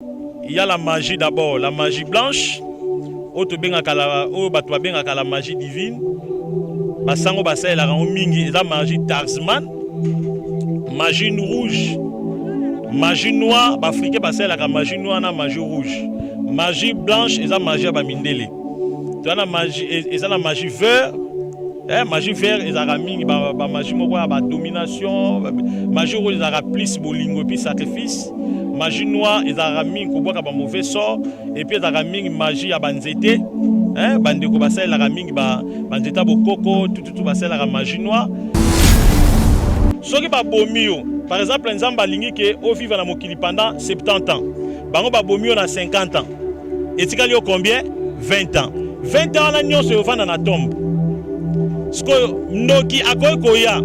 Il y a la magie d'abord, la magie blanche, oyo tobengaka la, oyo bato babengaka la magie divine. Basango basalelaka yango mingi, eza magie Tarzman, magie rouge, magie noire, baafricain basalelaka magie noire na magie rouge. Magie blanche eza magie ya bamindele. Toza na magie, eza na magie vert. Eh, magie vert ezalaka mingi ba, ba magie moko ya ba domination. Magie rouge ezalaka plus bolingo et puis sacrifice. Magie noire ezalaka mingi kobwaka ba mauvais sort et puis ezalaka mingi magie ya banzete. Eh, bandeko basalelaka mingi ba banzete ya bokoko tututu basalelaka magie noire. Soki babomi yo, par exemple Nzambe alingi ke ovivre na mokili pendant 70 ans, bango babomi yo na 50 ans, etikali yo combien? 20 ans. 20 ans wana nyonso ovanda na tombe. Sikoyo ndoki akoki koya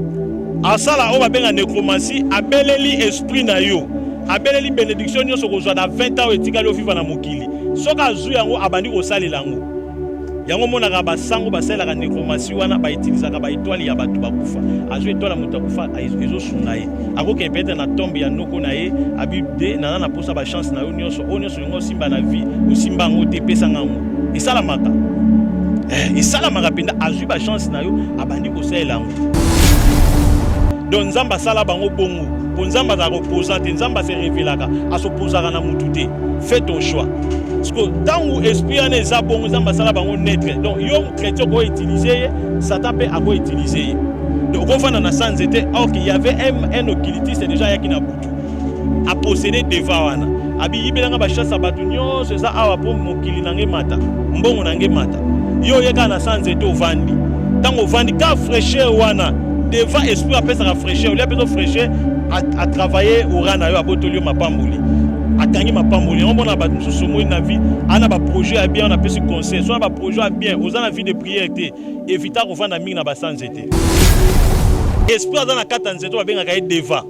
asala oyo babenga necromancie, abeleli esprit na yo, abeleli benediction nyonso kozwa na 20 ans oyo etikali oviva na mokili. Soki azwi yango abandi kosalela yango. Yango omonaka basango basalelaka necromancie wana, bautilisaka ba étoile ya bato bakufa. Azwi étoile ya moto akufa, ezosunga ye. Akokende peut-être na tombe ya noko na ye, abi de naza na posa ba chance na yo nyonso, oyo nyonso olingi osimba na vie, osimba yango te, pesa nga yango. Esalamaka. Esalamaka mpenza, azwi ba chance na yo, abandi kosalela yango. Donc Nzambe asala bango bongo, po Nzambe azalaka opposant te, Nzambe ase révélaka, asopposaka na mutu te. Fais ton choix. Parce que ntango esprit wana eza bongo, Nzambe asala bango neutre. Donc yo chrétien oko utiliser ye, Satan pe ako utiliser ye. Donc okofanda na sa nzete, or qu'il y avait un occultiste déjà ayaki na butu, a possédé deva wana, abi yibelanga ba chasse ya bato nyonso eza awa po mokili na ngai mata, mbongo na ngai mata. Yo oyeka na sa nzete ovandi, ntango ovandi ka fraîcheur wana deva esprit apesaka fraîcheur, olia apesa fraîcheur a travailler aura na yo, abotoli yo mapamboli, akangi mapamboli yango. Mona bato mosusu omoi na vie ana ba projet ya bien, napesi conseil, so na ba projet ya bien, oza na vie de prière te, évita kovanda mingi na basa nzete. Esprit aza na kati ya nzete babengaka ye deva.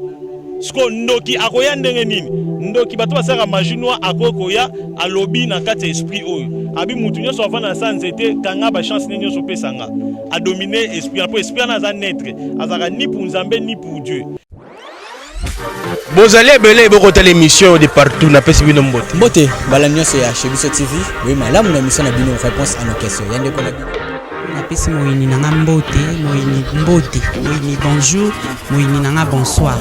Siko ndoki akoya ndenge nini? Ndoki bato basalaka magie noire akoki koya, alobi na kati ya esprit oyo, abi mutu nyonso avanda na sa nzete, kanga ba chance ne nyonso opesanga, adomine esprit, po esprit wana aza neutre, azalaka ni pour Nzambe ni pour Dieu. Bozali ebele bokotala émission de partout, napesi bino mbote. Mbote bala nyonso ya chez biso TV, boye malamu na émission na bino réponse à nos questions. Ya ndeko na bino. Napesi moyini na nga mbote, moyini mbote, moyini bonjour, moyini na nga bonsoir.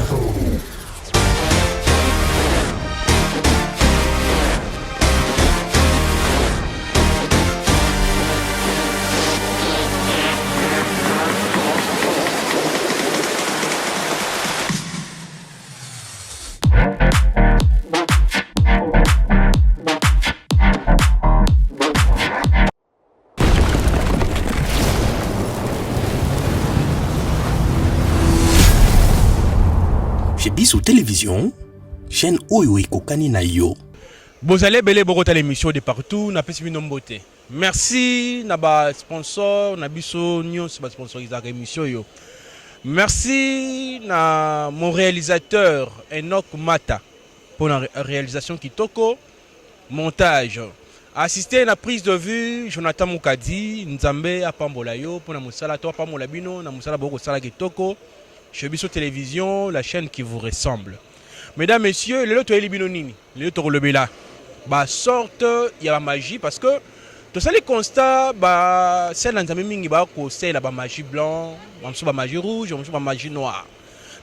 Chez Biso Télévision, chaîne oyo ekokani na yo. Bozali ebele bokotala émission de partout, napesi bino mbote. Merci na ba sponsor na biso nyonso ba sponsorisaka émission oyo. Merci na mon réalisateur Enoch Mata pour la réalisation kitoko, montage. Assisté na prise de vue Jonathan Mukadi, Nzambe apambola yo pour na musala to apambola bino na musala boko sala kitoko. Chez Biso Télévision, la chaîne qui vous ressemble. Mesdames, Messieurs, lelo toyeli bino nini? Lelo tokolobela ba sorte ya ba magie, parce que tosali constat ba sel na Nzambe mingi ba kosalela ba magie blanc, ba mosusu ba magie rouge, ba mosusu ba magie noire.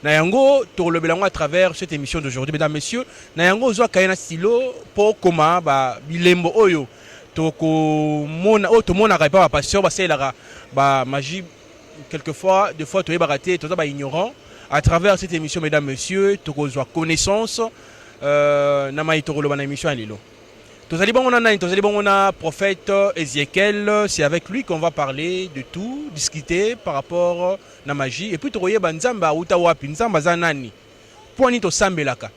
Na yango tokolobela yango à travers cette émission d'aujourd'hui. Mesdames, Messieurs, na yango ozwa cahier na stylo po koma ba bilembo oyo tokomona, oyo tomonaka epa ba pasteur basalelaka ba magie. Quelquefois, des fois toyebaka te, toza ba ignorant. À travers cette émission, mesdames, messieurs, tokozwa connaissance na mai tokoloba na émission ya lelo. Tozali bongo na nani? Tozali bongo na prophète Ezekiel. C'est avec lui qu'on va parler de tout, discuter par rapport na magie. Et puis tokoyeba Nzambe auta wapi, Nzambe aza nani, mpo nini tosambelaka.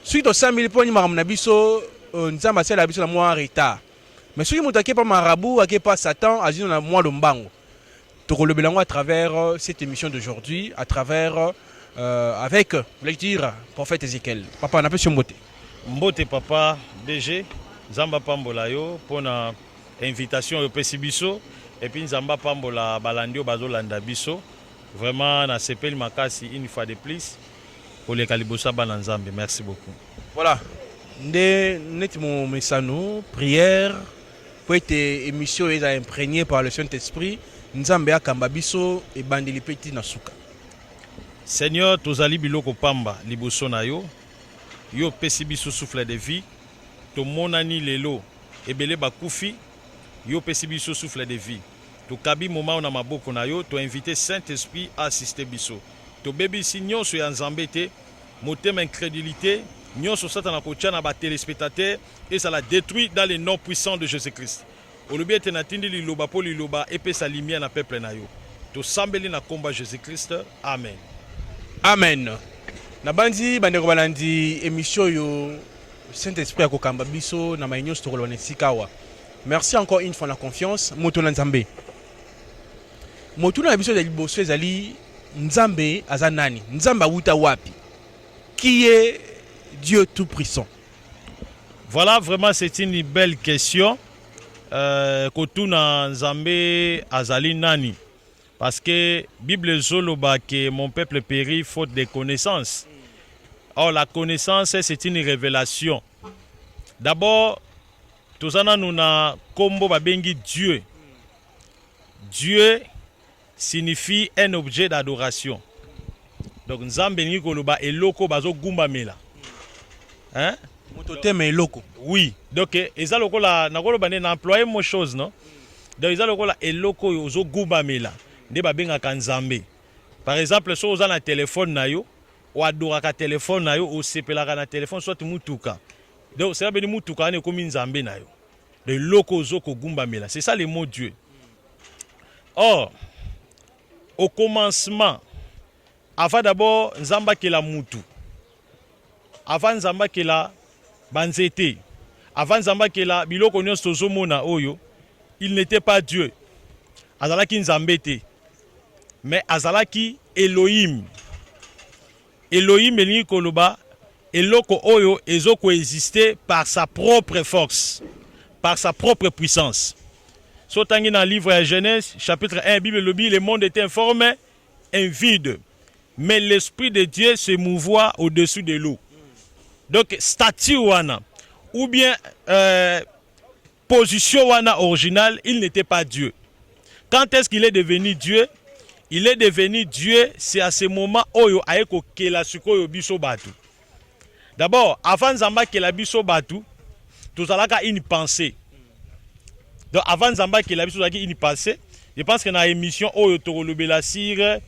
Soki tosambeli mpo nini makambo na biso Nzambe asalela biso na mwa retard. Mais soki moto ake pa marabout, ake pa Satan, azwi na mwa lombango. Tokolobela yango à travers cette émission d'aujourd'hui, à travers avec, voulais-je dire, prophète Ezekiel. Papa, napesi yo mbote. Mbote papa DG, Nzambe apambola yo mpona invitation oyo opesi biso, et puis Nzambe apambola balandi oyo bazolanda biso. Vraiment nasepeli makasi une fois de plus koleka liboso ya bana Nzambe. Merci beaucoup. Voilà. Nde neti momesano, prière mpo ete émission oyo eza imprégné par le Saint-Esprit, Nzambe akamba biso ebandeli mpe ti na suka. Seigneur, tozali biloko pamba liboso na yo. Yo opesi biso souffle de vie, tomonani lelo, ebele bakufi, yo opesi biso souffle de vie. Tokabi moment oyo na maboko na yo, to invite Saint-Esprit a assister biso. Tobebisi nyonso ya Nzambe te, motema incredulite, nyonso Satana akotia na ba telespectateurs ezala detruit dans le nom puissant de Jesus-Christ. Olobi ete natindi liloba mpo liloba epesa lumière na peuple na yo. Tosambeli na kombo ya Jesus-Christ. Amen. Amen. Nabanzi bandeko balandi émission oyo, Saint-Esprit akokamba biso na mai nyonso tokoloba na esika awa. Merci encore une fois na confiance. Moto na Nzambe, motuna na biso ya liboso ezali: Nzambe aza nani? Nzambe awuta wapi? Qui est Dieu tout puissant? Voilà, vraiment c'est une belle question. Kotuna Nzambe azali nani? Parce que Bible ezoloba que mon peuple périt faute de connaissance. Or la connaissance, c'est une révélation. D'abord, toza nanu na kombo babengi Dieu. Dieu signifie un objet d'adoration. Donc Nzambe elingi koloba eloko bazogumbamela. Hein? Moto te, mais eloko. Oui, donc eza lokola nakoloba nde na employé mo chose, non? Donc eza lokola eloko oyo ozogumbamela nde babengaka Nzambe. Par exemple, soki oza na telefone na yo, oadoraka telefone na yo, osepelaka na telefone, soit mutuka. Donc cela veut dire mutuka wana ekomi Nzambe na yo. Donc eloko ozo kogumbamela, c'est ça le mot Dieu. Or, au commencement, avant d'abord Nzambe akela mutu, avant Nzambe akela banzete, avant Nzambe akela biloko nyonso tozomona oyo, il n'était pas Dieu. Azalaki Nzambe te, mais azalaki Elohim. Elohim elingi koloba eloko oyo ezokoexiste par sa propre force, par sa propre puissance. So otangi na livre ya Genèse chapitre 1, Bible elobi: le monde était informe, un vide, mais l'esprit de Dieu se mouvoit au-dessus de l'eau. Donc statue wana ou bien position wana originale, il n'était pas Dieu. Quand est-ce qu'il est devenu Dieu? Il est devenu Dieu, c'est à ce moment oyo aye kokela sikoyo biso bato. D'abord, avant Nzambe akela biso bato, tozalaka une pensée. Donc avant Nzambe akela biso, tozalaki une pensée. Je pense que na émission oyo tokolobela sur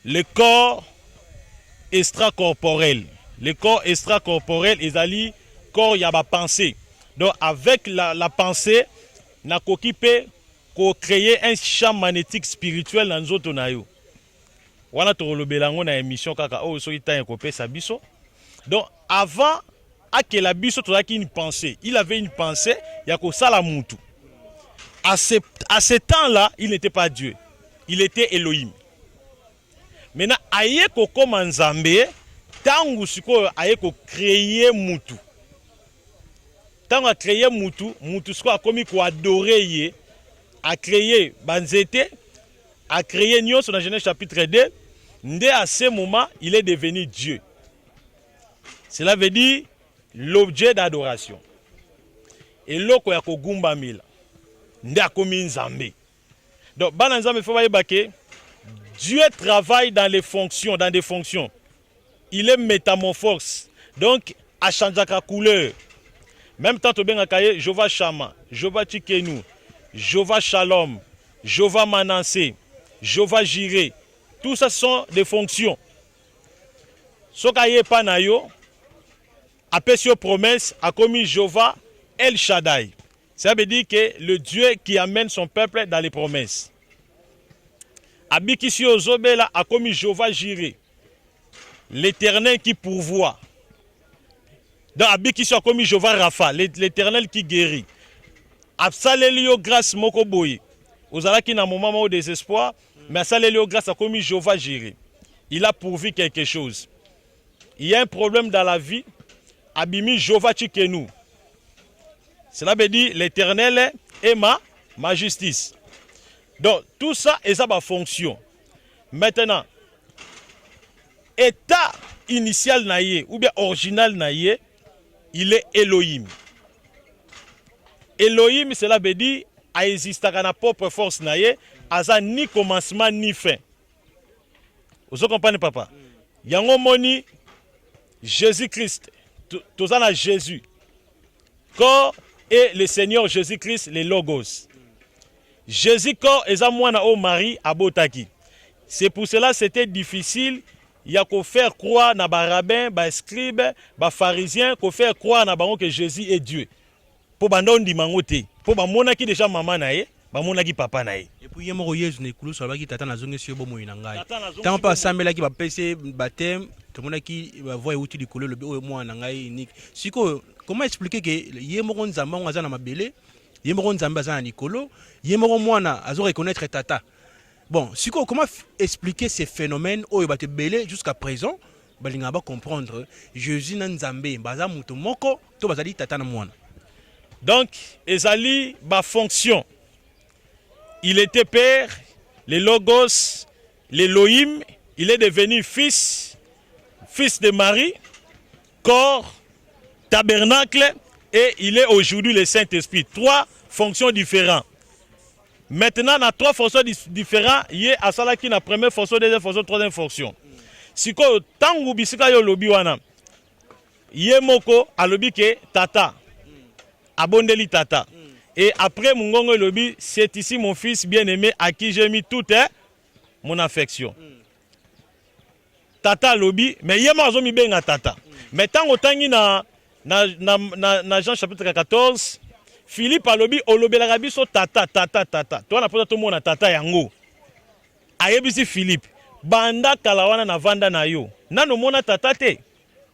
le corps extracorporel. Le corps extracorporel ezali corps ya bapensée. Donc avec la pensée, nakoki mpe kocréer un champ magnétique spirituel na nzoto na yo. Wana tokolobela yango na émission kaka oyo soki ntango ekopesa biso. Donc avant akela biso, tozalaki une pensée. Il avait une pensée ya kosala mutu. À ce temps là, il n'était pas Dieu, il était Elohim. Maintenant aye kokóma Nzambe ntango sikoyo aye kocréer mutu. Ntango acréer mutu, mutu sikoyo akomi koadorer ye. Acréer banzete, acréer nyonso na Genèse chapitre 2, nde à ce moment il est devenu Dieu. Cela veut dire l'objet d'adoration, eloko ya kogumbamela, nde akomi Nzambe. Donc bana Nzambe, faut bayeba ke Dieu travaille dans les fonctions, dans des fonctions. Il est métamorphose, donc achangeaka couleur. Même temps tobengaka ye Jova Shama, Jova Tsidkenu, Jova Shalom, Jova Manassé, Jova Jiré. Tout ça sont des fonctions. Soki aye epa na yo, apesi yo promesse, akomi Jova El Shaddai. Ça veut dire que le Dieu qui amène son peuple dans les promesses. Abikisi yo, ozobela, akomi Jova Jiré, l'Éternel qui pourvoit. Donc abikisi yo, akomi Jova Rafa, l'Éternel qui guérit. Asaleli yo grâce moko boye, ozalaki na moment moko désespoir, mais asaleli yo grâce, akomi Jova Jiré, il a pourvu quelque chose. Il y a un problème dans la vie, abimi Jova Tsidkenu. Cela veut dire l'Éternel est ma justice. Donc tout ça eza bafonction. Maintenant, état initiale na ye ou bien original na ye, il est Elohim. Elohim, cela veut dire aexistaka na propre force na ye, aza ni commencement ni fin. Ozo comprendre, papa? Yango moni Jésus Christ, toza na Jésus corps et le Seigneur Jésus Christ, le Logos. Jésus corps eza mwana oyo Marie abotaki. C'est pour cela, c'était difficile ya kofaire croire na barabbin, bascribe, bapharisien, kofaire croire na bango que Jésus est Dieu, mpo banda ondima yango te, mpo bamonaki déjà mama na ye, bamonaki papa na ye. Et puis ye moko Yesu na ekulusu alobaki: "Tata, nazongisi yo bomoi na ngai." Ntango mpe asambelaki, bapesi ye baptême, tomonaki bavoix euti likolo elobi: "Oyo mwana na ngai unique." Sikoyo, comment expliquer ke ye moko Nzambe yango aza na mabele, ye moko Nzambe aza na likolo, ye moko mwana azo reconnaître tata? Bon, sikoyo, comment expliquer ces phénomènes oyo bato ebele jusqu'à présent balingaka bacomprendre? Jésus na Nzambe baza moto moko to bazali tata na mwana? Donc ezali bafonction. Il était père, le Logos, l'Elohim. Il est devenu fils, fils de Marie, corps, tabernacle, et il est aujourd'hui le Saint-Esprit. Trois fonctions différentes. Maintenant, na trois fonctions différentes, ye asalaki na première fonction, deuxième fonction, troisième fonction. Sikoyo, ntango bisika yo olobi wana, ye moko alobi ke tata, abondeli tata, et après mongongo elobi: "C'est ici mon fils bien-aimé à qui j'ai mis toute mon affection." Tata alobi, mais ye moko azomibenga tata. Mais ntango otangi na Jean chapitre 14, Philippe alobi: "Olobelaka biso tata, tata, tata, to wana mposa tomona tata yango." Ayebisi Philippe: "Banda kala wana navanda na yo, nano omona tata te.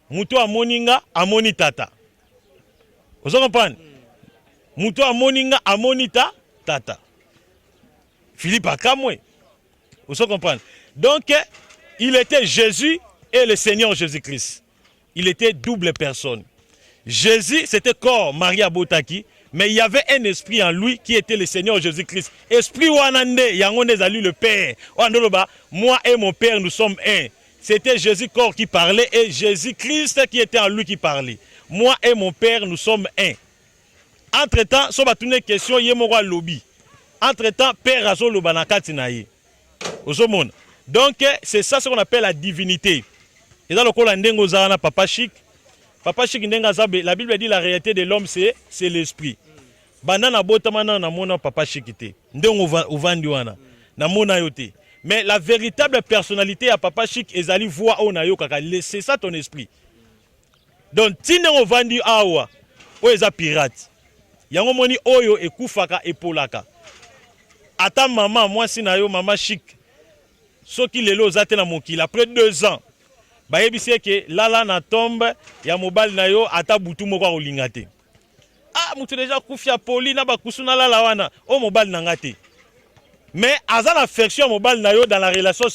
Moto amoni nga amoni tata." Ozo comprendre? Moto amoni nga amoni ta tata. Philippe akamwe. Ozo comprendre? Donc il était Jésus et le Seigneur Jésus-Christ, il était double personne. Jésus, c'était corps Marie abotaki, mais il y avait un esprit en lui qui était le Seigneur Jésus-Christ. Esprit wana nde yango nde ezali le Père. Wana nde oloba: "Moi et mon Père, nous sommes un." C'était Jésus corps qui parlait et Jésus-Christ qui était en lui qui parlait: "Moi et mon Père, nous sommes un." Entre temps, so batuni question, ye moko alobi. Entre temps, Père azoloba na kati na ye. Ozomona? Donc c'est ça ce qu'on appelle la divinité. Eza lokola ndenge ozala na papa Chic. Papa Chic, ndenge aza, la Bible dit: "La réalité de l'homme, c'est l'esprit." Banda nabotama nano namona papa Chic te. Ndenge ovandi wana, namona yo te, mais la véritable personnalité ya papa Chic ezali voix oyo nayokaka. C'est ça ton esprit. Donc ti ndenge ovandi awa, oyo eza pirate. Yango moni oyo ekufaka, epolaka. Ata mama mwasi na yo, mama Chic, soki lelo oza te na mokili, après 2 ans bayebisi eke lala na tombe ya mobali na yo, ata butu moko akolinga te. Ah, motu déjà akufi, apoli na bakusu, nalala wana oyo mobali na nga te. Mais aza na affection ya mobali na yo dans la relation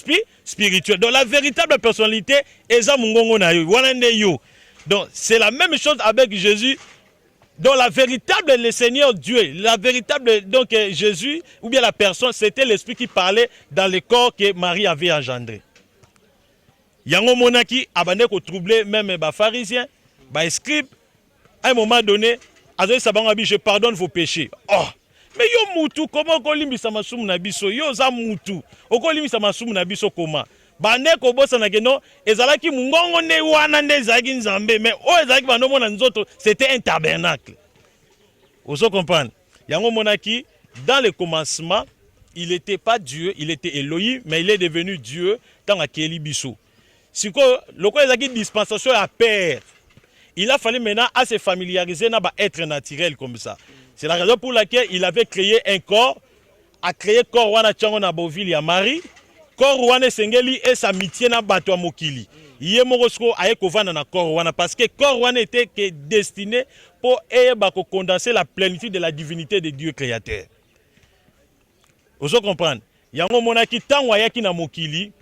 spirituelle. Donc la véritable personnalité eza mongongo na yo wana nde yo. Donc c'est la même chose avec Jésus. Donc la véritable, le Seigneur Dieu, la véritable, donc Jésus, ou bien la personne, c'était l'esprit qui parlait dans le corps que Marie avait engendré. Yango monaki abandaki kotroubler même bapharisien, bascribe. À un moment donné, azoyebisa bango abi: "Je pardonne vos péchés." Oh, mais yo mutu, koma okolimbisa masumu na biso? Yo oza mutu, okolimbisa masumu na biso koma? Bande kobosana ke non, ezalaki mongongo nde wana nde ezalaki Nzambe, mais oyo ezalaki bando omona nzoto, c'était un tabernacle. Ozo comprendre? Yango omonaki, dans le commencement, il était pas Dieu, il était Elohim, mais il est devenu Dieu ntango akeli biso. Sikoyo, lokola ezalaki dispensation ya père, il a fallu maintenant à se familiariser na baêtre naturel comme ça. C'est la raison pour laquelle il avait créé un corps. A créé corps wana, tiango na bovile ya Marie. Corps wana esengeli es'amitié na bato ya mokili. Ye moko sikoyo aye kovanda na corps wana, parce que corps wana était que destiné mpo eyeba kocondenser la plénitude de la divinité de Dieu créateur. Ozo comprendre? Yango omonaki, ntango ayaki na mokili,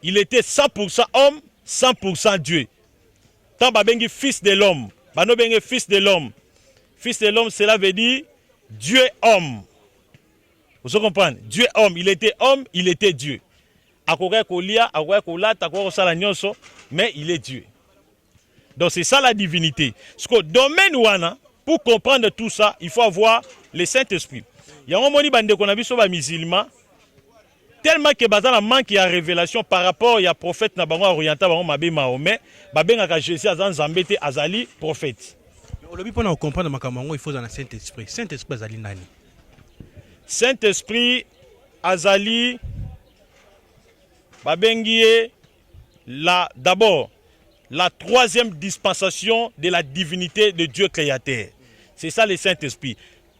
il était 100% homme, 100% Dieu. Ntango babengi fils de l'homme, bando bengi fils de l'homme, fils de l'homme, cela veut dire Dieu homme. Ozo comprendre? Dieu homme. Il était homme, il était Dieu. Akokaki kolia, akokaki kolata, akokaki kosala nyonso. Mais il est Dieu. Donc c'est ça la divinité. Ce que domaine wana, pour comprendre tout ça, il faut avoir le Saint-Esprit. Yango moni bandeko na biso ba musulman tellement que baza na manque ya révélation par rapport ya prophète na bango orienta bango mabe. Mahomet babengaka Jésus aza Nzambe te, azali prophète. Olobi mpona kocomprendre makambo yango, il faut ozala na Saint Esprit. Saint Esprit azali nani? Saint Esprit azali, babengi ye la d'abord la troisième dispensation de la divinité de Dieu créateur. C'est ça le Saint-Esprit.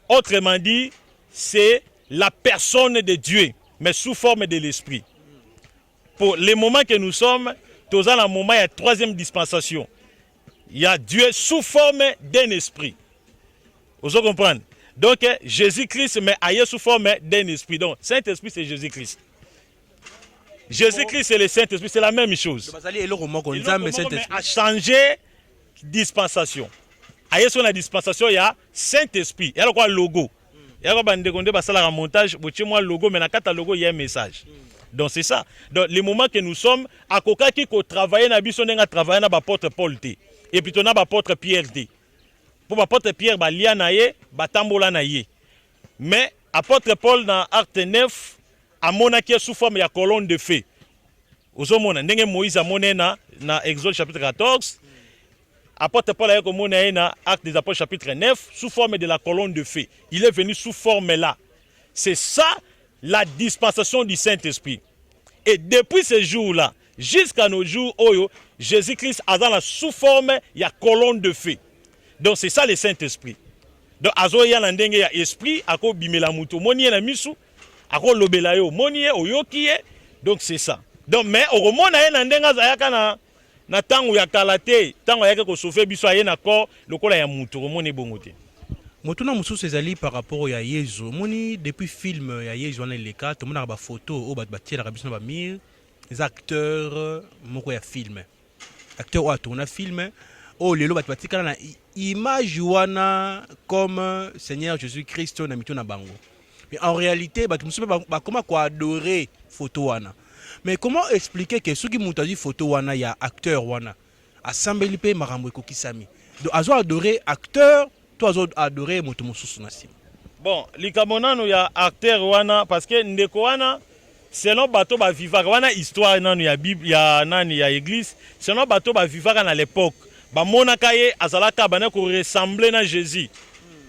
Autrement dit, c'est la personne de Dieu, mais sous forme de l'Esprit. Pour le moment que nous sommes, tous dans le moment, il y a troisième dispensation. Il y a Dieu sous forme d'un esprit. Vous comprenez? Donc, Jésus-Christ, mais ailleurs sous forme d'un esprit. Donc, Saint-Esprit, c'est Jésus-Christ. Jésus-Christ et le Saint-Esprit, c'est la même chose. Bazali eloko moko, Nzambe Saint-Esprit. A changé dispensation. Aye so na dispensation ya Saint-Esprit. Ya kwa logo. Ya kwa bandeko nde basalaka montage, botie mwa logo, mais na kati ya logo, il y a un message. Donc c'est ça. Donc le moment que nous sommes, akokaki ko travailler na biso ndenge travailler na ba apôtre Paul te. Et plutôt na ba apôtre Pierre te. Pour ba apôtre Pierre balia na ye, batambola na ye. Mais apôtre Paul na Acte 9 amonaki ye sous forme ya colonne de feu. Ozomona ndenge Moïse amoni na Exode chapitre 14, apôtre Paul aye komona ye na Acte des Apôtres chapitre 9 sous forme de la colonne de feu. Il est venu sous forme là. C'est ça la dispensation du Saint-Esprit. Et depuis ce jour-là jusqu'à nos jours oyo, Jésus-Christ aza na sous forme ya colonne de feu. Donc c'est ça le Saint-Esprit. Donc azoya na ndenge ya esprit, akobimela moto, omoni ye na misu, akolobela yo, omoni ye, oyoki ye. Donc c'est ça. Donc mais okomona ye na ndenge azalaka na ntango ya kala te. Ntango ayaki kosauver biso, aye na corps lokola ya motu, okomona ebongo te. Motuna mosusu ezali par rapport ya Yezu. Omoni, depuis film ya Yezu wana eleka, tomonaka bafoto oyo bato batielaka biso na bamur, eza acteur moko ya film, acteur oyo atourna film oyo lelo bato batikala na image wana comme Seigneur Jésus Christ na mito na bango. Mais en réalité, bato mosusu mpe bakoma koadorer photo wana. Mais comment expliquer que soki moto azwi photo wana ya acteur wana, asambeli mpe makambo ekokisami? Donc azo adorer acteur to azo adorer moto mosusu na nsima? Bon, likambo nanu ya acteur wana, parce que ndeko wana, selon bato bavivaka wana, histoire nanu ya Bible, ya nani, ya église, selon bato bavivaka na l'époque, bamonaka ye azalaka banda koressembler na Jésus.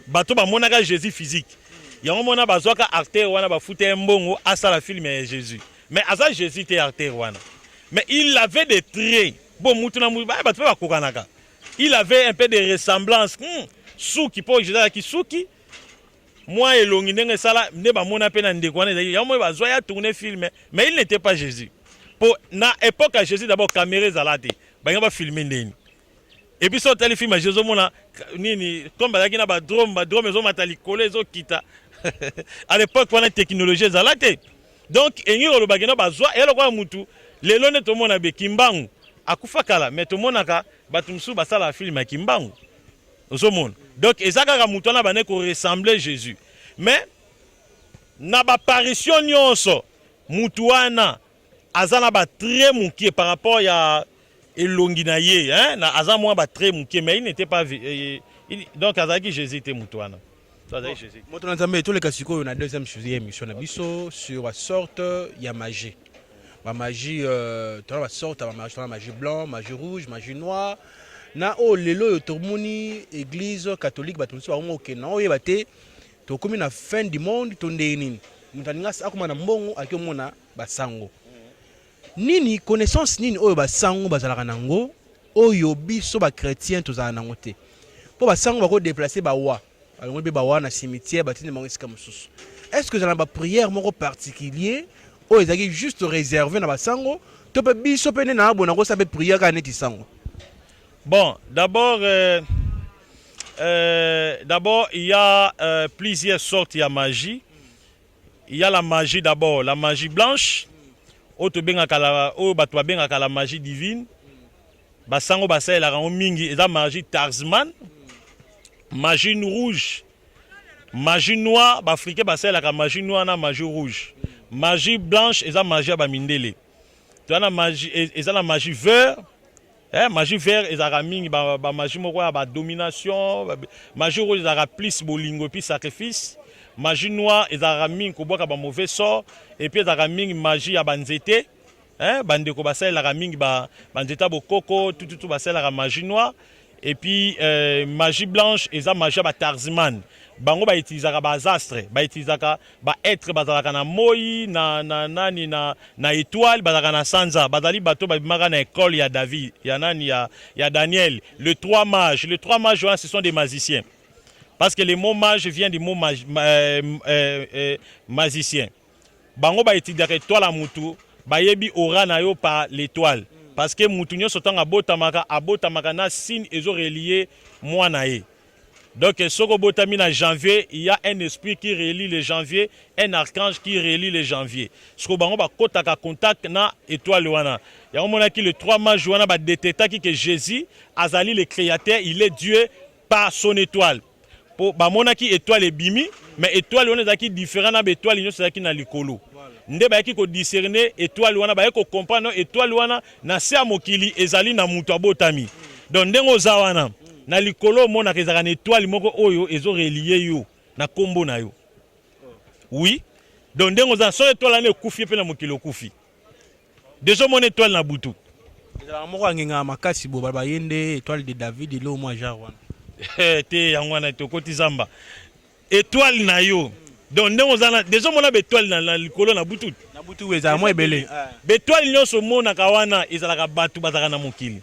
Bato bamonaka Jésus physique. Yango mona bazwaka acteur wana, bafuta ye mbongo, asala film ya Jésus. Mais aza Jésus te, acteur wana. Mais il avait des traits. Bon, mutu na mutu, bato mpe bakokanaka. Il avait un peu de ressemblance, suki, mpo Jésus azalaki suki, mwa elongi ndenge esala nde bamona mpe na ndeko wana ezalaki. Yango moi bazwa ya tourner film, mais il n'était pas Jésus. Po na époque ya Jésus, d'abord caméra ezala te, balinga bafilmer ndeni? Et puis so otali film ya Jésus, ozomona nini, comme bazalaki na badrone, badrone ezomata likolo, ezokita. À l'époque wana technologie ezala te. Donc engi kolobaki no bazwa eya lokola mutu lelo nde tomona be Kimbangu akufa kala, mais tomonaka bato mosusu basalaka film ya Kimbangu, ozomona. Donc eza kaka moto wana bande koressembler Jésus, mais na baapparition nyonso, mutu wana aza na batrait mokie par rapport ya elongi na ye, hein? Na, aza mwa batrait mokie, mais il n'était pas donc azalaki Jésus te, mutu wana. So azalaki Jésus. Moto na Nzambe, toleka sikoyo na deuxième sujet ya émission na biso sur basorte ya magie. Bamagie, tona basorte ya bamagie: tona magie blanc, magie rouge, magie noire. Na oyo lelo oyo tomoni église catholique, bato mosusu bango okende na oyeba te tokomi na fin du monde to ndenge nini. Moto alingi akóma na mbongo, aki omona basango nini, connaissance nini oyo basango bazalaka nango oyo biso bachrétien tozala nango te? Mpo basango bakodéplacer bawa, balongoli mpe bawa na cimetière, batindi bango esika mosusu. Est ce que ezala na baprière moko particulier oyo ezalaki juste réservé na basango, to mpe biso mpe nde na abona kosala mpe prière kaka neti sango? Bon, d'abord, il y a plusieurs sortes de magie. Il y a la magie d'abord, la magie blanche, oyo tobengaka la, oyo bato babengaka la magie divine. Basango basalelaka yango mingi, eza magie Tarzman, magie rouge, magie noire. Baafricain basalelaka magie noire na magie rouge. Magie blanche eza magie ya bamindele. Toza na magie, eza na magie vert. Eh, magie vert ezalaka mingi ba, ba magie moko ya ba domination, ba, magie rouge ezalaka plus bolingo et puis sacrifice. Magie noire ezalaka mingi kobwaka ba mauvais sort et puis ezalaka mingi magie ya ba nzete. Eh, bandeko basalelaka mingi ba, ba nzete ya bokoko tututu basalelaka magie noire. Et puis euh, magie blanche eza magie ya ba tarzman. Bango ba utilisaka ba astres, ba utilisaka ba etre bazalaka na moyi na, na nani na, na etoile bazalaka na sanza bazali bato babimaka na ecole ya David ya nani ya, ya Daniel le trois mages le trois mages wana ce sont des magiciens parce que le mot mage vient du mot mag, euh, euh, euh, magicien bango ba étudiaka étoile ya mutu bayebi aura na yo par l'étoile parce que mutu nyonso ntango abotamaka abotamaka na signe ezo relier mwana ye. Donc soki obotami na janvier, il y a un esprit qui relie le janvier, un archange qui relie le janvier. Siko bango bakotaka contact na étoile wana. Yango monaki le 3 mars wana ba détectaki que Jésus azali le créateur, il est Dieu par son étoile. Po bamonaki étoile ebimi, mais étoile wana ezalaki différent na ba étoile nyonso ezalaki na likolo. Nde bayaki ko discerner étoile wana, bayaki ko comprendre étoile wana na se ya mokili ezali na moto abotami. Donc ndenge oza wana na likolo omonaka ezalaka na étoile moko oyo ezo relier yo na kombo na yo. Oui. Donc ndenge oza soki étoile wana ekufi mpe na mokili okufi. Déjà omona étoile na butu. Ezalaka moko angengaka makasi bo baloba ye nde étoile de David elo mwa genre wana. Te yango wana tokoti zamba. Étoile na yo. Donc ndenge oza na déjà omona ba étoile na, na likolo na butu. Na butu ezalaka mwa ebele. Ba étoile nyonso omonaka wana ezalaka bato bazalaka na mokili.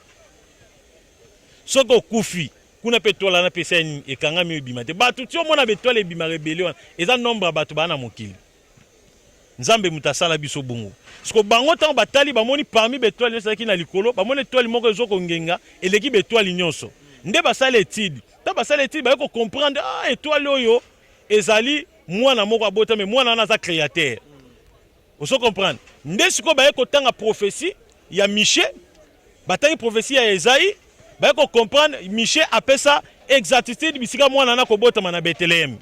Soki okufi kuna mpe étoile wana mpe esali ekangami ebima te. Bato ti omona ba étoile ebimaka ebele wana eza nombre ya bato baa na mokili. Nzambe moto asala biso bongo. Siko bango ntango batali bamoni parmi ba étoile nyonso ezalaki na likolo, bamoni étoile moko ezo kongenga eleki ba étoile nyonso. Nde basala étude. Ntango basala étude baye ko comprendre ah étoile oyo ezali mwana moko abotami, mwana wana aza créateur. Ozo comprendre? Nde sikoyo baye kotanga prophétie ya Michée, batangi prophétie ya Esaïe, baye ko comprendre Michée apesa exactitude bisika mwana wana kobotama na Bethléem.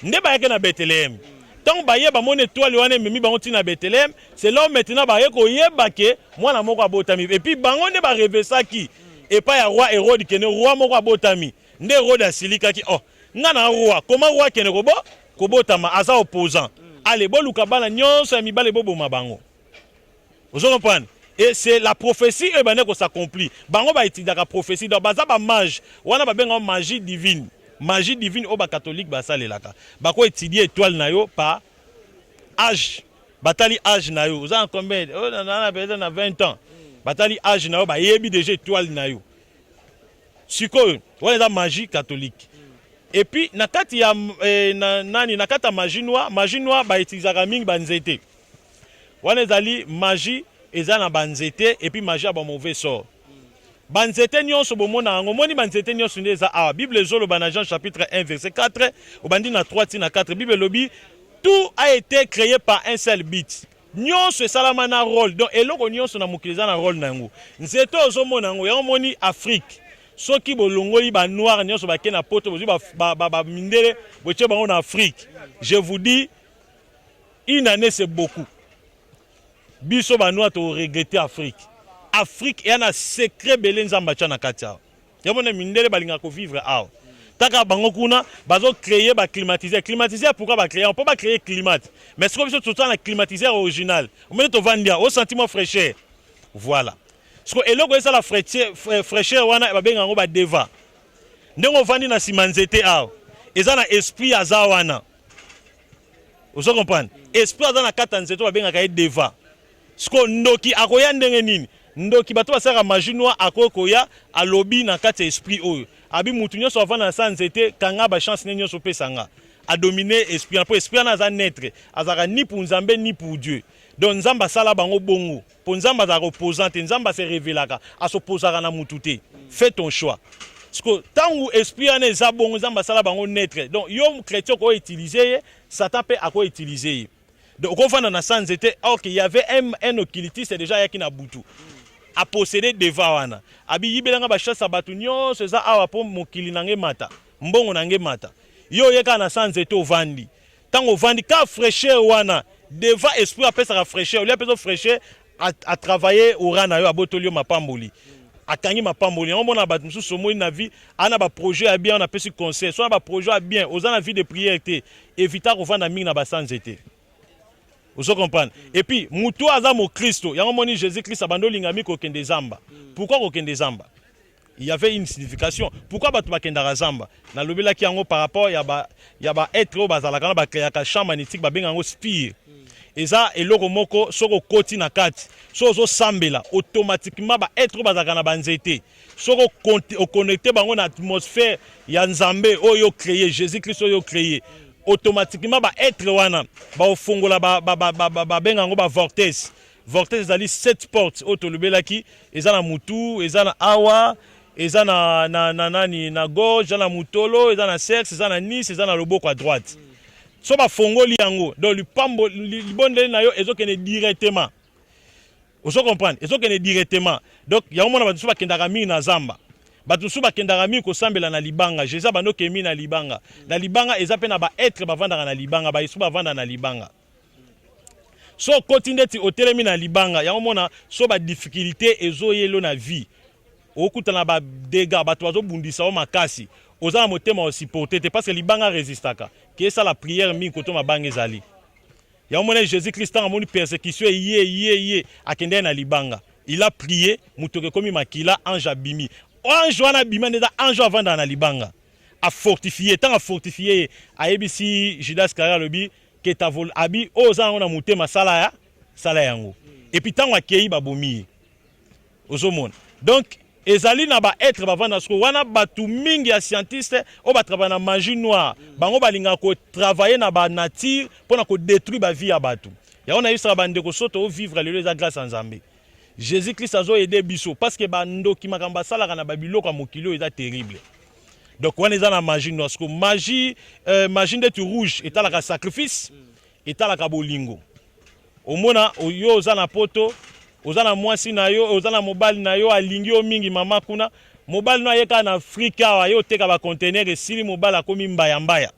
Nde bayaki na Bethléem. Ntango baye bamoni étoile wana ememi bango ntina na Bethléem, c'est là où maintenant baye koyeba ke mwana moko abotami. Et puis bango nde barevesaki epai ya roi Hérode kene roi moko abotami. Nde Hérode asilikaki, oh nga na roi, comment roi kene kobo kobotama aza opposant. Allez boluka bana nyonso ya mibale boboma bango. Ozo comprendre? Et c'est la prophétie oyo ebandi ko s'accomplir. Bango ba étudiaka prophétie donc baza ba mage wana babenga magie divine. Magie divine oyo ba catholique basalelaka. Bako étudier étoile na yo par âge. Batali âge na yo. Oza na combien? Oh na na peut-être na 20 ans. Batali âge na yo bayebi déjà étoile na yo. Sikoyo wana eza magie catholique. Et puis na kati ya eh, na, nani na kati ya magie noire, magie noire ba utilisaka mingi ba nzete. Wana ezali magie eza na ba nzete et puis magie ya ba mauvais sort. Ba nzete nyonso bomona yango, moni ba nzete nyonso nde eza awa. Bible ezoloba na Jean chapitre 1 verset 4, obandi na 3 ti na 4, Bible elobi tout a été créé par un seul but. Nyonso esalama na rôle. Donc eloko nyonso na mokili eza na rôle na yango. Nzete ozomona yango, yango moni Afrique. Soki bolongoli ba noir nyonso bake na poto, bozwi ba, ba, ba, ba mindele, botie bango na Afrique. Je vous dis, une année c'est beaucoup. Biso ba noir to regretter Afrique. Afrique eya na secret bele Nzambe atia na kati awa. Yango na mindele balingaka ko vivre awa. Taka bango kuna bazo créer ba climatiseur. Climatiseur pourquoi ba créer? On peut pas créer climat. Mais ce que biso toza na climatiseur original. Omoni tovandi awa, o senti mwa fraîcheur. Voilà. Siko eloko esala fraîcheur wana babenga yango ba deva. Ndenge ovandi na sima nzete awa, eza na esprit aza wana. Ozo comprendre? Esprit aza na kati ya nzete babengaka ye deva. Siko ndoki akoya ndenge nini? Ndoki bato basalaka magie noire akoki koya alobi na kati ya esprit oyo. Abi mutu nyonso avanda na sa nzete kanga ba chance ne nyonso pesa nga. A dominer esprit wana po esprit wana aza neutre, azalaka ni pour Nzambe ni pour Dieu. Donc Nzambe asala bango bongo. Po Nzambe azalaka opposant te, Nzambe ase revelaka, asopposaka na mutu te. Fais ton choix. Siko tangu esprit wana eza bongo Nzambe asala bango neutre. Donc yo chrétien ko utiliser ye, Satan pe ako utiliser ye. Donc okovanda na sa nzete or qu'il y avait un occultiste déjà ayaki na butu. A posséder deva wana. Abi yibelanga ba chasse ya bato nyonso eza awa po mokili na nge mata, mbongo na nge mata. Yo oyeka na sa nzete ovandi. Tango ovandi ka fraîcheur wana deva esprit apesaka fraîcheur, olia apesa fraîcheur a travailler aura na yo abotoli yo mapamboli. Akangi mapamboli yango. Omona bato mosusu, omoni na vie ana baprojet ya bien, wana apesi conseil. So na baprojet ya bien, oza na vie de prière te, évita kovanda mingi na basanze te. Ozo comprendre? Et puis motu aza mokristo, yango omoni Jésus Christ abandi olinga mi kokende zamba. Pourquoi kokende zamba? Il y avait une signification. Pourquoi bato bakendaka zamba? Nalobelaki yango par rapport ya ba être oyo bazalaka na bacréaka champ magnétique, babenga yango spire. Eza eloko moko, soki okoti na kati, soki ozosambela, automatiquement baêtre oyo bazalaka na banzete, soki oconnecte bango na atmosphère ya Nzambe oyo créé, Jésus Christ oyo créé, automatiquement baêtre wana baofongola, babenga yango bavortex. Vortex ezali sept porte oyo tolobelaki. Eza na mutu, eza na awa, eza na nani, na gorge, eza na mutolo, eza na sexe, eza na nice, eza na loboko ya droite. So bafongoli yango, donc lipambo, libondeli na yo ezokende directement. Ozo comprendre? Ezokende directement. Donc yango mona bato mosusu bakendaka mingi na zamba, bato mosusu bakendaka mingi kosambela na libanga. Jésus abandi okemi na libanga. Na libanga eza mpe na baêtre bavandaka na libanga, bayesu bavanda na libanga. So okoti ndeti otelemi na libanga yango, mona so badifficulté ezoyelo na vie, okutana badégâts, bato bazobundisa yo makasi, oza na motema osupporte te, parce que libanga résistaka. Ke esala prière mingi koto mabanga ezali. Yango mona Jésus Christ, ntango amoni persécution ye ye ye, akendeki na libanga, il a prié, motoki ekomi makila, ange abimi. Ange wana abima nde eza ange avandaka na libanga, afortifie. Ntango afortifie ye, ayebisi Judas Iscariot, alobi ke abi oyo oza yango na motema, sala ya sala yango. Et puis ntango akei, babomi ye. Ozomona? Donc ezali na baêtre bavanda sikoyo wana. Bato mingi ya scientiste oyo batravaille na magie noire, bango balingaka kotravaille na banature mpona kodétruire bavie ya bato. Yango nayebisaka bandeko, so toovivre lelo, eza grâce ya Nzambe. Jésus Christ azoaider biso, parce que bandoki, makambo basalaka na babiloko ya mokili oyo eza terrible. Donc wana eza na magie noire. Siko magie ndeti rouge etalaka sacrifice, etalaka bolingo. Omona yo oza na poto, oza na mwasi na yo, oza na mobali na yo, alingi yo mingi, mama kuna. Mobali no aye kaka na Afrika awa, aye oteka baconteneur, esili, mobali akomi mbayambaya.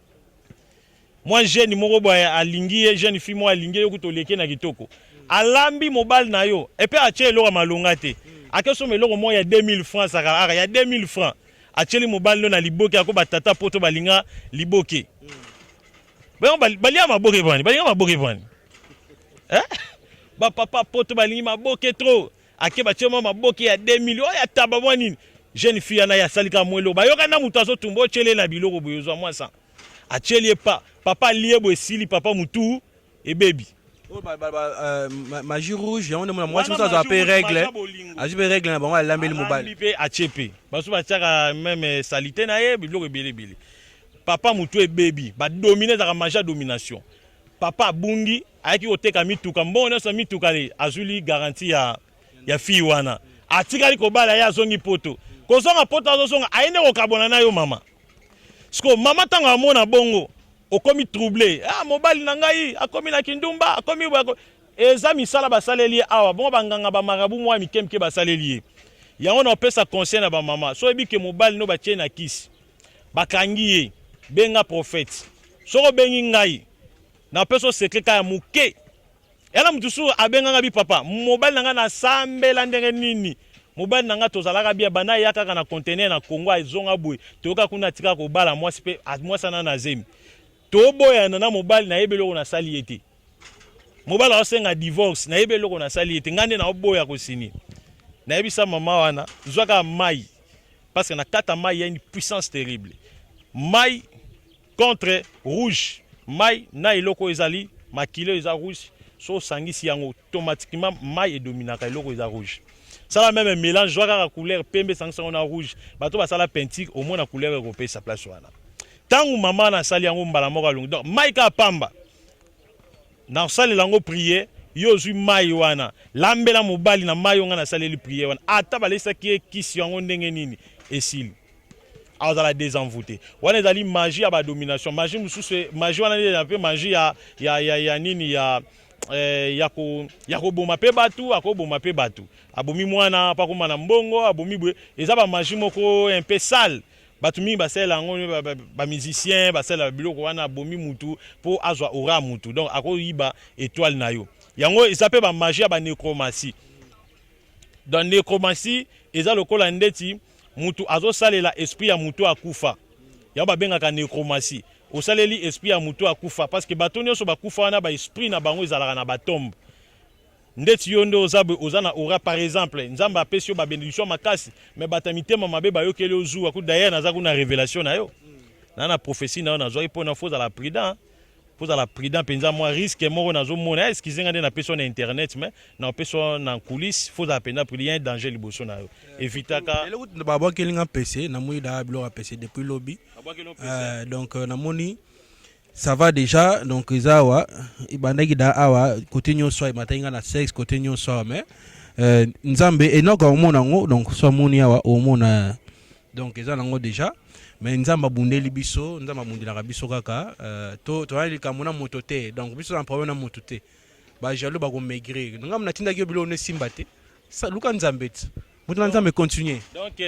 Mwa jeune moko boye alingi ye, jeune fille moko alingi ye, yo kuta oleki na kitoko, alambi mobali na yo, epe atie eloko ya malonga te, akesomba eloko moko ya 2000 francs, saka aka ya 2000 francs, atieli mobali no na liboke. Ako batata poto balinga liboke. Bango balia maboke bwani, balinga maboke bwani, eh? Bapapa poto balingi maboke trop. Ake batie mwa maboke ya 2000 oyo ya taba mwa nini. Jeune fille wana ye asali kaka mwa eloko, bayoka na moto azotumba, otyele na biloko boye, ozwa mwa 100, atieli ye pa papa alie boye, esili, papa mutu ebebi. Oyo magie rouge, yango nde mona mwasi mosusu azwa mpe règle, azwi mpe règle na bango, alambeli mobali. Mpe atie mpe basu batiaka même saleté na ye, biloko ebele ebele, papa motu ebebi. Badomine, ezalaka magie ya domination. Papa abungi, ayaki koteka mituka, mbongo nyonso ya mituka le azwili garantie ya fille wana, atikali kobala ye, azongi poto. Kozonga poto, azozonga, aye nde kokabona na yo mama. Siko mama, ntango amona bongo, okomi trouble. Ah, mobali na ngai akomi na kindumba, akomi boye. Eza misala basaleli ye awa. Bongo banganga, bamarabu mwa mike mike basaleli ye yango. Na opesa conseil na bamama: so oyebi ke mobali no batie na kisi, bakangi ye, benga prophète. Soki obengi ngai, napesa secret kaka ya moke. Yana motu su abenganga bi: "Papa, mobali na ngai, nasambela ndenge nini? Mobali na ngai tozalaka bien, banda aya kaka na conteneur na Congo, azonga boye, toyoka kuna atika kobala mwasi, mpe mwasi ana na zemi. Toboyana na mobali, nayebi eloko nasali ye te. Mobali aosenga divorce, nayebi eloko nasali ye te, ngai nde naoboya kosini." Nayebisa mama wana: zwa kaka mai, parce que na kati ya mai ya une puissance terrible. Mai contre rouge, mai na eloko oyo ezali makila oyo eza rouge, so osangisi yango, automatiquement mai edominaka eloko eza rouge. Sala même mélange, zwa kaka couleur pembe, esangisi yango na rouge. Bato basala peinture, omona couleur ekopesa place wana. Ntango mama wana asali yango, mbala moko alongi. Donc mai kaka pamba, na osalela yango prière. Yo ozwi mai wana, lambela mobali na mai oyo ngai nasaleli prière wana. Ata balesaki ye kisi yango ndenge nini, esili, azala désenvoûté. Wana ezali magie ya badomination. Magie mosusu, magie wana eza mpe magie ya nini, ya koboma mpe bato. Akoboma mpe bato, abomi mwana mpo akóma na mbongo, abomi boye. Eza bamagie moko un peu sale. Bato mingi basalela yango, bamusicien basalela biloko wana. Abomi mutu mpo azwa aura ya mutu, donc akoyiba étoile na yo. Yango eza mpe bamagie ya banécromancie. Donc nécromancie Eza lokola ndeti mutu azosalela esprit ya mutu akufa. Yango babengaka necromancie. Osaleli esprit ya mutu akufa parce que bato nyonso bakufa wana ba esprit na bango ezalaka na ba tombe. Ndeti yo nde oza boye oza na aura par exemple Nzambe apesi yo ba benediction makasi mais bato ya mitema mabe bayokeli yo zuwa ku d'ailleurs naza kuna revelation na yo na na prophetie na yo nazwaki mpona faut ozala prudent. Faut ozala prudent mpenza, mwa risque moko nazomona. Excuse nga nde napesi yo na internet, mais napesi yo na coulisse. Faut ozala mpenza prudent, ya danger liboso na yo, evitaka. Eloko babwakeli nga PC, namoni da biloko ya PC depuis lobi. Donc namoni ça va déjà. Donc eza awa, ebandaki da awa côté nyonso, emataki nga na sexe côté nyonso awa, mais Nzambe enoka omona yango. Donc so amoni awa, omona, donc eza nango déjà. Mais Nzambe abundeli biso, Nzambe abundelaka biso kaka. To toyali likambo na moto te, donc biso na problème na moto te. Bajaloux bakomaigrir. Ngambo natindaki yo biloko nesimba te. Luka Nzambe ti moto na Nzambe, continue. Donc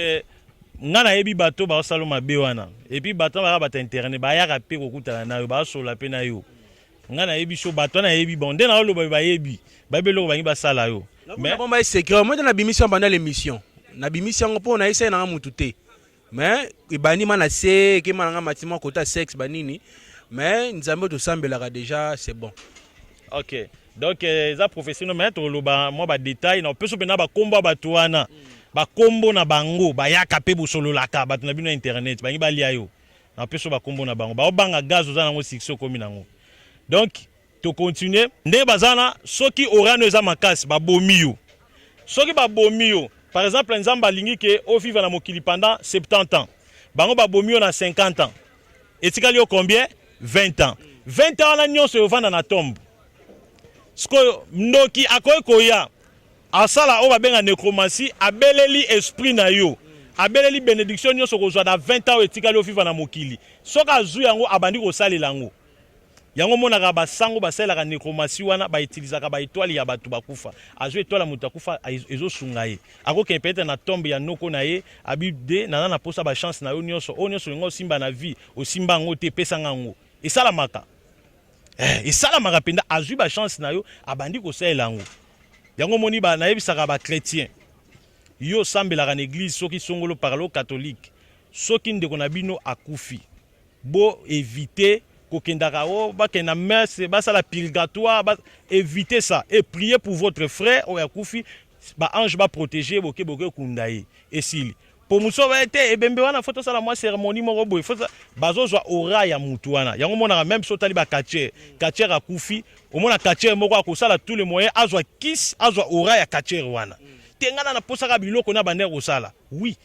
nga nayebi bato baosala mabe wana, et puis bato wana baka bato internet, bayaka mpe kokutana na yo, basola mpe na yo. Nga nayebi so bato wana, nayebi bon nde naoloba, bayebi, bayebi eloko bangi basala yo. Mais bomba ye secret. Moi nabimisi yango banda l'émission, nabimisi yango mpo nayesai nanga mutu te, mais ebandi ma na se, ekema nanga matima kota sexe banini, mais Nzambe tosambelaka déjà, c'est bon. Ok, donc eza professionnel, mais toloba mwa badétail na opeso mpena bakombo ya bato wana, bakombo na bango. Bayaka mpe bosololaka, bato na bino ya internet bangi balia yo. Na opeso bakombo na bango, baobanga gaz oza nango, succès okomi nango. Donc tocontinue ndenge baza na. Soki orano eza makasi, babomi yo. Soki babomi yo, par exemple Nzambe alingi ke ovivre na mokili pendant 70 ans, bango babomi yo na 50 ans, etikali yo combien? 20 ans. 20 ans wana nyonso ovanda na tombe. Sikoyo ndoki akoki koya asala oyo babenga nécromancie, abeleli esprit na yo, abeleli bénédiction nyonso kozwa na 20 ans oyo etikali ovivre na mokili. Soki azwi yango, abandi kosalela yango. Yango omonaka basango basalelaka nécromancie wana, bautilisaka baétoile ya bato bakufa. Azwi étoile ya moto akufa, ezosunga ye. Akokende peut-être na tombe ya noko na ye, abi de naza na posa bachance na yo nyonso, oyo nyonso olinga osimba na vie, osimba yango te, epesanga yango. Esalamaka, esalamaka mpenza. Azwi bachance na yo, abandi kosalela yango. Yango omoni nayebisaka bachrétien, yo osambelaka na église, soki songolo parlo catholique, soki ndeko na bino akufi, bo éviter kokendaka o bakende na messe, basala purgatoire ba, évitez ça et priez pour votre frère oyo akufi, baange baprotéger. Boke, boke kunda ye, esili. Po mosu oyo te, ebembe wana, faut tosala mwa cérémonie moko boye, faut bazozwa aura ya mutu wana. Yango omonaka même so otali bacatcheur, catcheur akufi, omona catcheur moko akosala tous les moyens azwa kisi, azwa aura ya catcheur wana te. Ngai na naposaka biloko na bandeko kosala, oui,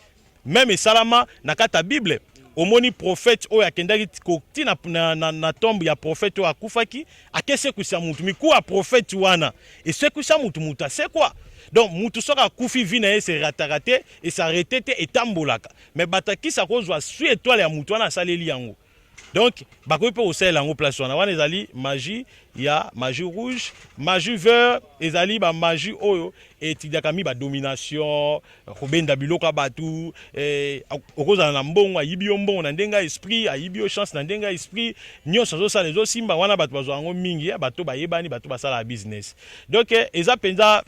même esalama na kati ya Bible. Omoni prophète oyo akendaki koti na tombe ya prophète oyo akufaki, akesekwisa mutu. Mikuwa ya prophète wana esekwisa mutu, mutu asekwa. Donc mutu soki akufi, vie na ye eserataka te, esarrêter te, etambolaka. Mais bato akisi akozwa sui étoile ya mutu wana, asaleli yango. Donc bakoki mpe kosalela yango place wana. Wana ezali magie ya magie rouge. Magie vert ezali bamagie oyo etidaka mi badomination, kobenda biloko ya bato. Okozala na mbongo, ayibi yo mbongo na ndenge ya esprit, ayibi yo chance na ndenge ya esprit, nyonso azosala ezosimba. Wana bato bazwa yango mingi, bato bayebani, bato basalaka business. Donc eza mpenza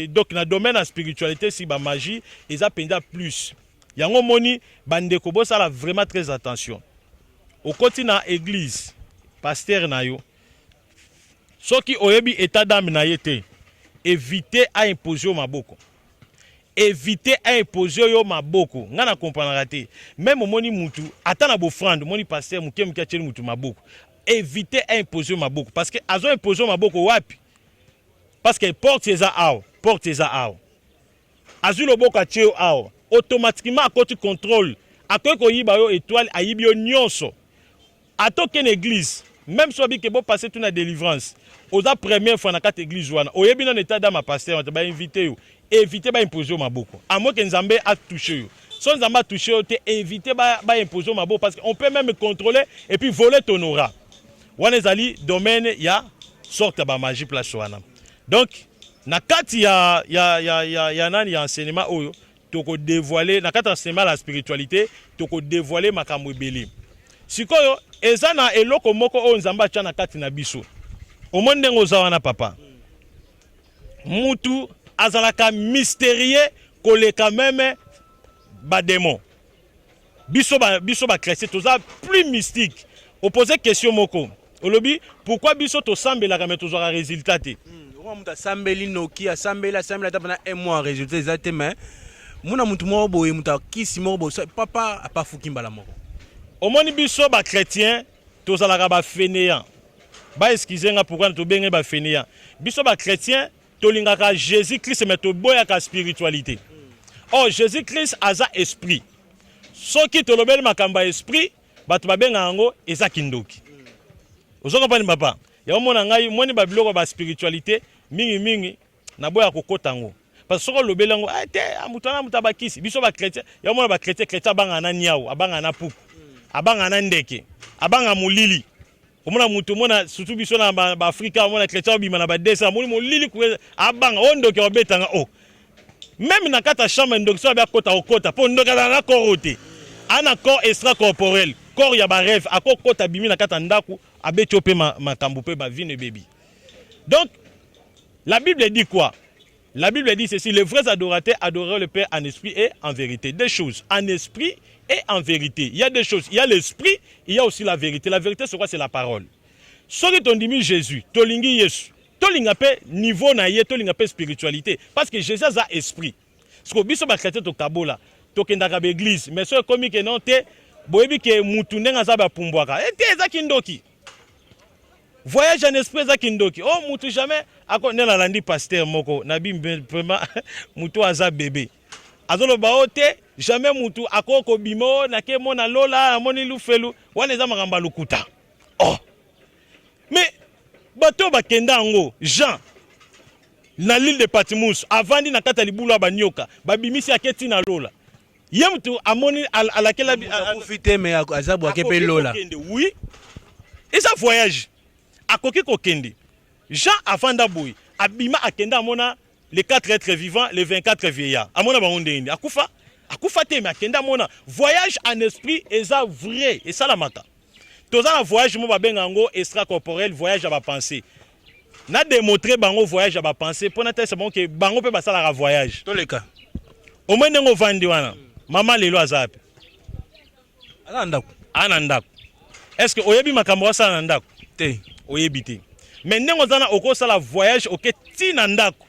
donc na domaine ya spiritualité, si bamagie eza mpenza plus. Yango moni bandeko, bosala vraiment très attention. Okoti na église, pasteur na yo, soki oyebi état d'âme na ye te, évite aimpose yo maboko, évite aimpose yo maboko. Ngai na kompranaka te. Même omoni mutu ata na bofrande, omoni pasteur moke moke atieli mutu maboko, évite aimpose yo maboko. Parce que azo impose yo maboko wapi? Parce que porte eza awa, porte eza awa. Azwi loboko, atie yo awa, automatiquement akoti contrôle, akoki koyiba yo étoile, ayibi yo nyonso. Ata okende église, même so abike bopase tu na délivrance, oza première fois na kati église wana, oyebi nano état d'âme ya pasteur wana, bainvite yo, évite baimpose yo maboko, à moins que Nzambe atouche yo. So Nzambe atouche yo te, évite baimpose yo maboko, parce que on peut même contrôler et puis voler ton aura. Wana ezali domaine ya sorte ya bamagie place wana. Donc na kati ya nani, ya enseignement oyo tokodévoile, na kati ya enseignement ya spiritualité, tokodévoile makambo ebele. Sikoyo eza na eloko moko oyo Nzambe atya na kati na biso. Omoni ndenge oza wana, papa, mutu azalaka mystérieux. Koleka meme ba demon. Biso ba biso ba chrétien toza plus mystique. Opose question moko. Olobi pourquoi biso tosambelaka mais tozwaka résultat te? Oyo moto asambeli noki, asambeli, asambeli ata pendant un mois, résultat eza te. Mais muna motu moko boye, moto akisi moko boye, papa apafuki mbala moko. Omoni, biso ba chrétien tozalaka ba fainéant. Ba excuse nga, pourquoi tobenge ba fainéant? Biso ba chrétien tolingaka Jésus Christ, mais toboyaka spiritualité. Or Jésus Christ aza esprit. Soki tolobeli makambo ya esprit, bato babengaka yango eza kindoki. Ozo comprendre, papa? Yango mona ngai moni babiloko ya baspiritualité mingimingi naboya kokota yango, parce que soki olobeli yango te, moto wana moto abakisi. Biso bachrétien, yango mona bachrétien, chrétien abangaka na niau, abangaka na puku, abangaka na ndeke, abangaka molili. Omona moto, omona surtout biso na baafrika, omona chrétien obima na badesa, amoni molili, abanga oyo ndoki abetanga o même na kati ya chambre. Ndoki so abe akota, okota mpo ndoki azala na corps te, ana corps extra corporel, corps ya barêve. Akokota, abimi na kati ya ndako, abeti yo mpe makambo mpe bavino ebebi. Donc la Bible dit quoi? La Bible dit ceci: les vrais adorateurs adoreront le Père en esprit et en vérité. Deux choses, en esprit et en vérité. Il y a deux choses, il y a l'esprit, il y a aussi la vérité. La vérité, c'est quoi? C'est la parole. Soki tondimi Jésus, tolingi Yesu, tolinga mpe niveau na ye, tolinga mpe spiritualité, parce que Jésus aza esprit. Siko biso bachrétien tokabola, tokendaka baeglise, mais so ekomi ke non te, boyebi ke mutu ndenge aza bapumbwaka e te, eza kindoki. Voyage en esprit eza kindoki. Oh, mutu jamais ako nde nalandi pasteur moko nabi vraiment mutu aza bébé, azoloba o te, jamais mutu akoki kobima o nake mona lola, amoni lufelu. Wana eza makambo ya lokuta. Oh, mais bato oyo bakenda yango, Jean na l'île de Patmos, avandi na kati ya libulu ya banyoka, babimisi, ake ntina lola. Ye mutu amoni alakela. Akufi te, mais aza bwake mpe lola. Oui, eza voyage, akoki kokende. Jean avanda boye, abima, akende, amona les quatre êtres vivants, les 24 vieillards. Amona bango ndenge nini? Akufa? Akufa te, mais akende, amona. Voyage en esprit eza vrai, esalamaka. Toza na voyage mo babenga yango extracorporel, voyage ya bapensée. Na démontrer bango voyage ya bapensée mpo natalisa bango ke bango mpe basalaka voyage. Toleka. Omoi ndenge ovandi wana, mama lelo aza wapi? Aza na ndako. Aa, na ndako. Est ce que oyebi makambo asala na ndako? Te. Oyebi te, mais ndenge oza na, okosala voyage, oke ti na ndako,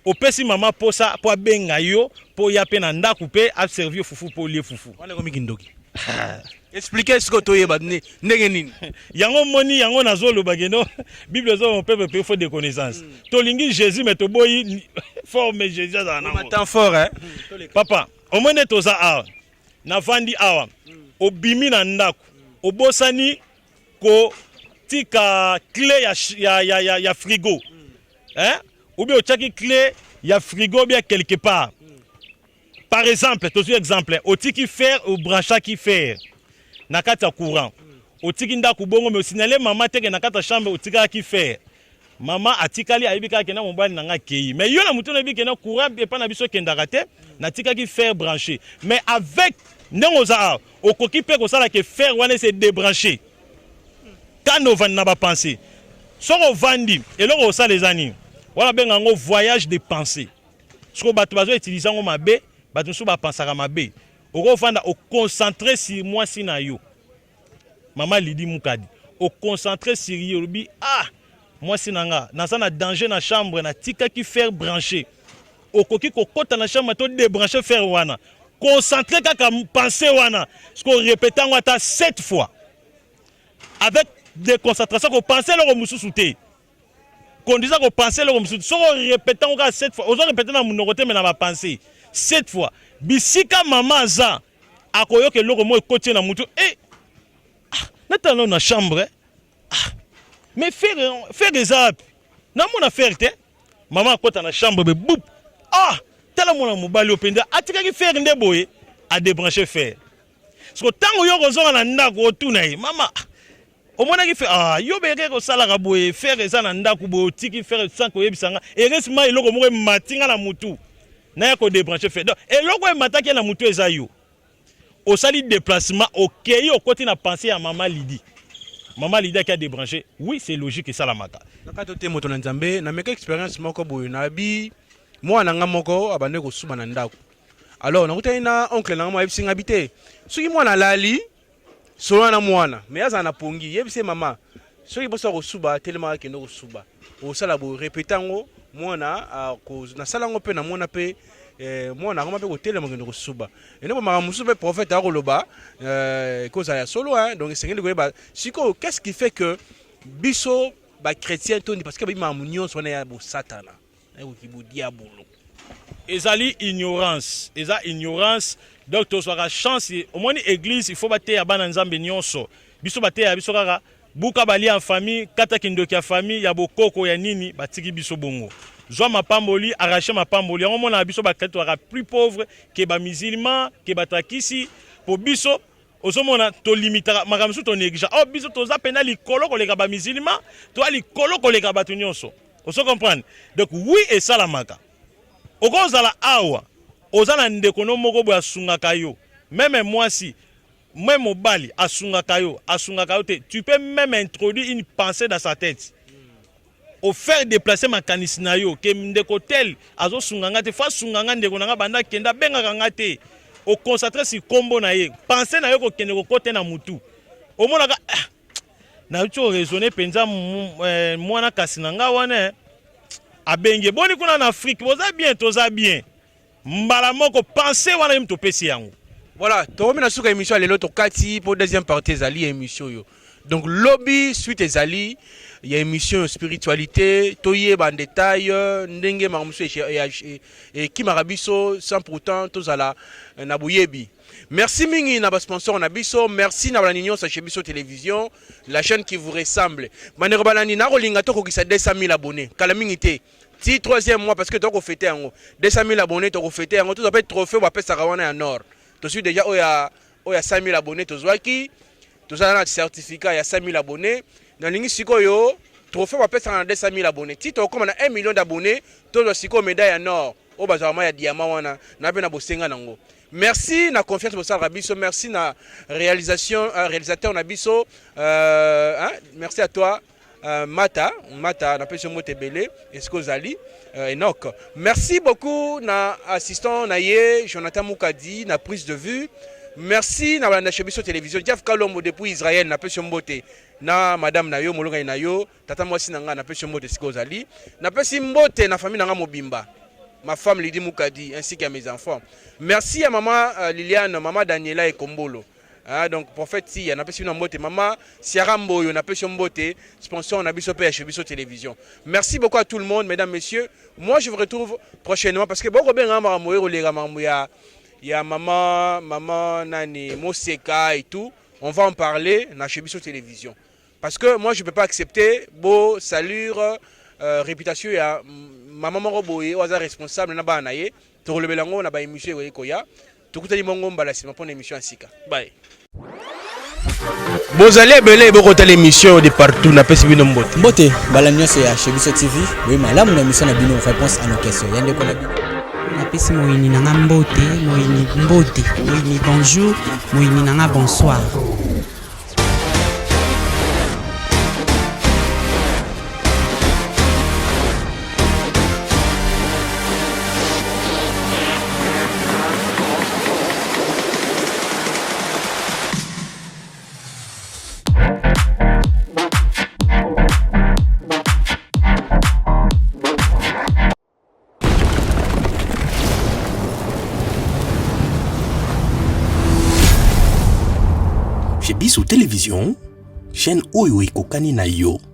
opesi mama posa mpo abenga yo mpo ya mpe na ndako mpe aservi yo fufu mpo olie fufu. Wana ekomi kindoki. Explique sikoyo, toyeba ndenge nini. Yango moni, yango nazoloba keno Bible ezo mon peuple pe faute de connaissance. Tolingi Jésus, mais toboyi forme Jésus azala nango. Temps fort, hein? Papa, omoi nde toza awa, navandi awa, obimi na ndako, obosani kotika clé ya frigo, hein? Ou bien otiaki clé ya frigo bien quelque part. Par exemple, tozwi exemple, otiki fer, obranchaki fer na kati ya courant, otiki ndako bongo, mais osignale mama teke na kati ya chambre otikaki fer. Mama atikali, ayebi kaka kenda mobali na nga akei, mais yo na motu nayebi kenda courant epai na biso ekendaka te, natikaki fer branché. Mais avec ndenge oza awa, okoki mpe kosala ke fer wana ese débranché kanda ovandi na bapensée. Soki ovandi, eloko osala eza nini? Wana benga yango voyage de pensée. Sikoyo bato bazoutiliser yango mabe. Bato mosusu bapensaka mabe. Okofanda, oconcentre sur mwasi na yo, mama Lidi Mukadi, oconcentre sur ye, olobi: "Ah, mwasi na nga, naza na danger na chambre, natikaki fer branché." Okoki kokɔta na chambre to débranche fer wana, concentre kaka pensée wana. Siko répéte yango ata 7 fois avec déconcentration, kopense eloko mosusu te, conduisa kopense eloko mosusu. Soki orépéte yango kaka 7 fois, ozo répéte na monoko te, mais na bapensée 7 fois, bisika mama aza akoyoka eloko moko ekoti ye na mutu e: "Ah, natala nano na chambre. Ah, mais fer, fer eza wapi? Namona fer te." Mama akɔta na chambre be bup: "Ah, tala mwana mobali oyo mpenza atikaki fer nde boye." Adébranche fer. Siko ntango yo kozonga na ndako, otuna ye: "Mama, omonaki fer? Ah, yo beke kosalaka boye, fer eza na ndako boye, otiki fer sans koyebisa nga. Heureusement eloko moko emati nga na mutu, naya kodébranche fer." Donc eloko emataki ye na mutu eza yo osali déplacement, okei, okoti na pensée ya mama Lidi. Mama Lidi aki adébranché. Oui, c'est logique, esalamaka. Na kati te, moto na Nzambe, nameka expérience moko boye. Nayebi mwana na nga moko abandi kosuba na ndako. Alors nakutani na oncle na nga, ayebisi nga bi te soki mwana alali, solo na mwana, mais azala na pongi, yebisi mama soki bosa kosuba, telemaka, kende kosuba, osala boye, répéter yango. Mwana nasala yango mpe namona mpe mwana akoma mpe kotelema, kende kosuba. Ene bo makambo mosusu mpe prophète akoloba ekozala ya solo, hein. Donc esengeli koyeba sikoyo qu'est-ce qui fait que biso bachrétien tondi, parce que bayi makambo nyonso wana ya bosatana, ekoki bodiabolo. Ezali ignorance, eza ignorance. Donc tozwaka chance, omoni église, il faut bateya bana Nzambe nyonso. Biso bateya biso kaka buka balia en famille, kata kindoki ya famille, ya bokoko, ya nini. Batiki biso bongo, zwa mapamboli, arrache mapamboli. Yango mona biso bachrétien tozalaka plus pauvre ke bamusulman, ke batakisi, po biso ozomona tolimitaka makambo mosusu, tonéglige. Oh, biso toza mpenza likolo koleka bamusulman, toza likolo koleka bato nyonso. Ozo comprendre? Donc oui, esalamaka. Okozala awa, oza na ndeko no moko boye asungaka yo, même mwasi, même mobali asungaka yo, asungaka yo te. Tu peux même introduire une pensée dans sa tête, ofaire déplacer makanisi na yo ke ndeko tel azosunga nga te, fo asunga nga. Ndeko na nga banda akende, abengaka nga te. Oconcentre si nkombo na ye, pensée na yo kokende kokote na mutu, omonaka ah, nauti oraisonne mpenza mwana kasi na nga wana abengi: "Boni kuna na Afrique, boza bien?" "Toza bien." Mbala moko pensée wana ye moto opesi yango. Voilà, tokomi na suka émission ya lelo. Tokati mpo deuxième partie ezali ya émission oyo. Donc lobi suite ezali ya émission spiritualité, toyeba en détail ndenge makambo mosusu ekimaka biso sans pourtant tozala na boyebi. Merci mingi na basponsor na biso, merci na balandi nyonso chez Biso Télévision, la chaîne qui vous ressemble. Bandeko balandi, nakolinga tokokisa 200 000 abonnés kala mingi te, ti troisième mois, parce que tokofete yango 200 000 abonnés, tokofete yango, tozwa mpe trophée bapesaka wana ya nord. Tozwi déjà oyo ya 100 000 abonnés, tozwaki, tozala na certificat ya 100 000 abonnés. Nalingi sikoyo trophée bapesaka na 200 000 abonnés, ti tokóma na 1 million d'abonnés, tozwa sikoyo médaille ya nord oyo bazwaka ma ya diamant wana na mpe na bosenga nango. Merci na confiance bosalaka biso, merci na réalisation, réalisateur na biso, hein? Merci à toi, Mata Mata, napesi yo mbote ebele esika ozali, Enoch. Merci beaucoup na assistant na ye Jonathan Mukadi na prise de vue. Merci na balanda chez Biso Télévision. Jeff Kalombo depuis Israël, napesi yo mbote na madame na yo, molongani na yo, tata mwasi na ngai, napesi yo mbote esika ozali. Napesi mbote na famille na ngai mobimba, ma femme Lydie Mukadi ainsi qu'à mes enfants. Merci à maman Liliane, maman Daniela Ekombolo. Ah, donc prophète Tia, napesi bino mbote. Mama Siara Mboyo, napesi yo mbote, sponsor na biso mpe ya chez Biso Télévision. Merci beaucoup à tout le monde, mesdames, messieurs. Moi, je vous retrouve prochainement, parce que bokobenga makambo oyo koleka makambo ya maman, maman nani, Moseka et tout. On va en parler na chez Biso Télévision, parce que moi, je peux pas accepter bo salir réputation ya mama moko boye oyo aza responsable na bana na ye. Tokolobela yango na baémission ekoki koya. Tokutani bongo mbala nsima mpona émission ya sika. Bye. Bozali ebele bokotala émission de partout, napesi bino mbote. Mbote mbala nyonso ya chez Biso TV, boye malamu na émission na bino Réponse à nos questions, ya ndeko na bino. Napesi moyini na nga mbote, moyini mbote, moyini bonjour, moyini na nga bonsoir. Chez Biso Télévision, chaîne oyo ekokani na yo.